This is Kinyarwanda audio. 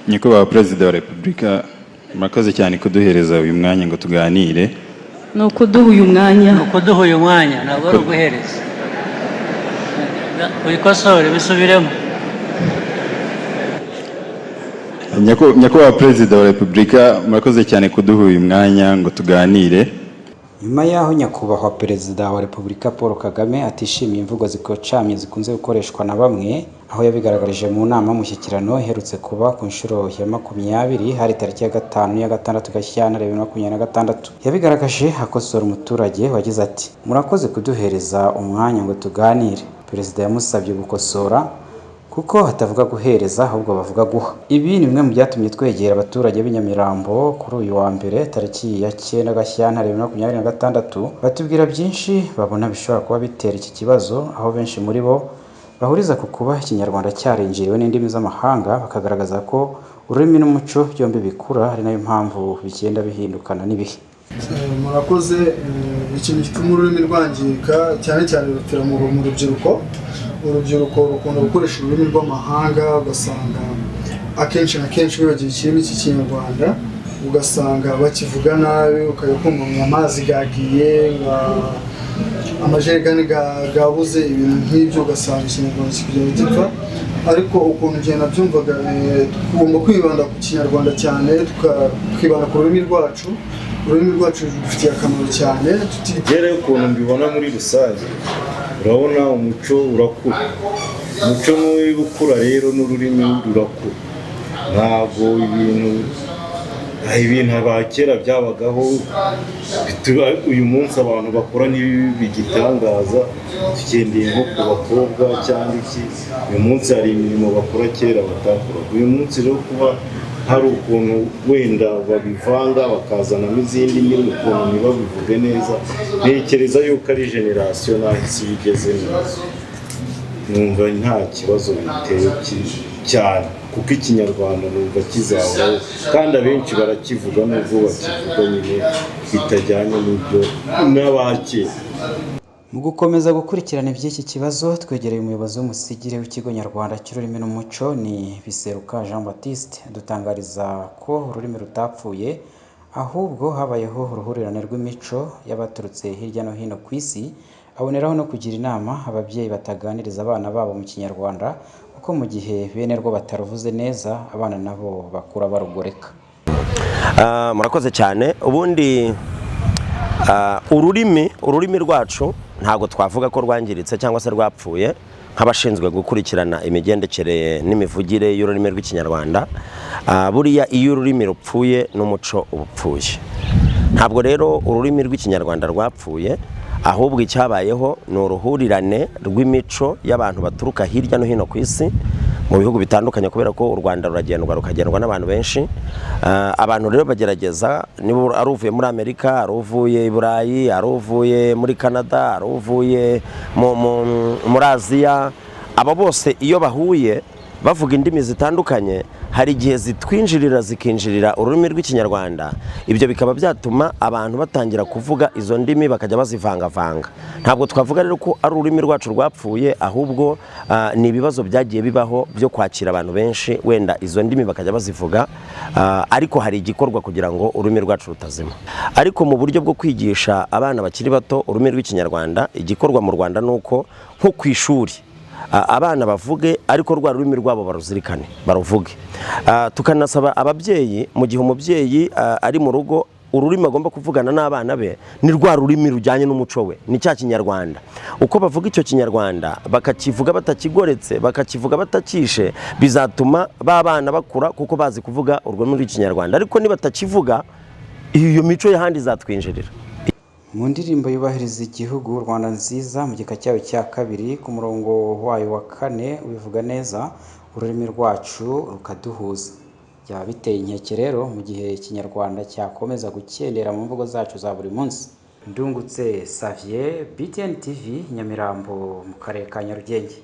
Nyakubahwa Perezida wa Repubulika, murakoze cyane kuduhereza uyu mwanya ngo tuganire. Ni ukuduha uyu mwanya. Ni ukuduha uyu mwanya, ntabwo ari uguhereza. Wikosore, bisubiremo. Nyakubahwa Perezida wa Repubulika, murakoze cyane kuduha uyu mwanya ngo tuganire. Nyuma y'aho Nyakubahwa Perezida wa Repubulika Paul Kagame atishimiye imvugo zikocamye zikunze gukoreshwa na bamwe, aho yabigaragarije mu nama y'umushyikirano iherutse kuba ku nshuro ya 20, hari tariki ya 5 n'iya 6 Gashyantare 2026. Yabigaragaje akosora umuturage wagize ati: "Murakoze kuduhereza umwanya ngo tuganire." Perezida yamusabye gukosora kuko hatavuga guhereza, ahubwo bavuga guha. Ibi ni bimwe mu byatumye twegera abaturage b'i Nyamirambo kuri uyu wa mbere tariki ya 9 Gashyantare 2026, batubwira byinshi babona bishobora kuba bitera iki kibazo, aho benshi muri bo bahuriza ku kuba Ikinyarwanda cyarinjiriwe n'indimi z'amahanga, bakagaragaza ko ururimi n'umuco byombi bikura, ari nayo mpamvu bigenda bihindukana n'ibihe. Murakoze. Ikintu gituma ururimi rwangirika cyane cyane rupfira mu rubyiruko. Urubyiruko rukunda gukoresha ururimi rw'amahanga, ugasanga akenshi na kenshi bibagiwe ikirimi cy'Ikinyarwanda, ugasanga bakivuga nabi, ukajya kumva ngo amazi gagiye, ngo amajerekani gabuze, ibintu nk'ibyo, ugasanga Ikinyarwanda kikugenda gipfa. Ariko ukuntu njye nabyumvaga, tugomba kwibanda ku Kinyarwanda cyane, tukibanda ku rurimi rwacu. Ururimi rwacu rudufitiye akamaro cyane. Rero ukuntu mbibona muri rusange, urabona umuco urakura. Umuco n'uri gukura rero n'ururimi rurakura. Ntabwo ibintu aba kera byabagaho, uyu munsi abantu bakora ntibigitangaza. Tugendeye nko ku bakobwa cyangwa iki, uyu munsi hari imirimo bakora kera batakoraga. Uyu munsi rero kuba hari ukuntu wenda babivanga bakazanamo izindi ndimi, ukuntu ntibabivuge neza, ntekereza yuko ari génération n'aho isi bigezemo. Numva nta kibazo biteye cyane, kuko Ikinyarwanda numva kizahoraho, kandi abenshi barakivuga nubwo bakivuga nyine bitajyanye n'ibyo n'abakera. Mu gukomeza gukurikirana iby'iki kibazo, twegereye umuyobozi w'umusigire w'Ikigo Nyarwanda cy'Ururimi n'Umuco, ni Biseruka Jean Baptiste, adutangariza ko ururimi rutapfuye, ahubwo habayeho uruhurirane rw'imico y'abaturutse hirya no hino ku isi. Aboneraho no kugira inama ababyeyi bataganiriza abana babo mu Kinyarwanda, kuko mu gihe bene rwo bataruvuze neza, abana nabo bakura barugoreka. Murakoze cyane. Ubundi ururimi rwacu ntabwo twavuga ko rwangiritse cyangwa se rwapfuye. Nk'abashinzwe gukurikirana imigendekere n'imivugire y'ururimi rw'Ikinyarwanda, buriya iyo ururimi rupfuye n'umuco uba upfuye. Ntabwo rero ururimi rw'Ikinyarwanda rwapfuye, ahubwo icyabayeho ni uruhurirane rw'imico y'abantu baturuka hirya no hino ku isi mu bihugu bitandukanye, kubera ko u Rwanda ruragendwa, rukagendwa n'abantu benshi. Abantu rero bagerageza, niba ari uvuye muri Amerika, ari uvuye i Burayi, ari uvuye muri Canada, ari uvuye muri Aziya, aba bose iyo bahuye bavuga indimi zitandukanye, hari igihe zitwinjirira, zikinjirira ururimi rw'Ikinyarwanda. Ibyo bikaba byatuma abantu batangira kuvuga izo ndimi, bakajya bazivangavanga. Ntabwo twavuga rero ko ari ururimi rwacu rwapfuye, ahubwo ni ibibazo byagiye bibaho byo kwakira abantu benshi, wenda izo ndimi bakajya bazivuga, ariko hari igikorwa kugira ngo ururimi rwacu rutazima. Ariko mu buryo bwo kwigisha abana bakiri bato ururimi rw'Ikinyarwanda, igikorwa mu Rwanda ni uko nko ku ishuri abana bavuge, ariko rwa rurimi rwabo baruzirikane, baruvuge. Tukanasaba ababyeyi, mu gihe umubyeyi ari mu rugo, ururimi agomba kuvugana n'abana be ni rwa rurimi rujyanye n'umuco we, ni cya Kinyarwanda. Uko bavuga icyo Kinyarwanda, bakakivuga batakigoretse, bakakivuga batakishe, bizatuma ba bana bakura kuko bazi kuvuga ururimi rw'Ikinyarwanda. Ariko nibatakivuga, iyo mico y'ahandi izatwinjirira. Mu ndirimbo yubahiriza igihugu Rwanda Nziza, mu gika cyayo cya kabiri ku murongo wayo wa kane, ubivuga neza: "Ururimi rwacu rukaduhuza." Byaba biteye inkeke rero mu gihe Ikinyarwanda cyakomeza gukendera mu mvugo zacu za buri munsi. Ndungutse Xavier, BTN TV, Nyamirambo mu karere ka Nyarugenge.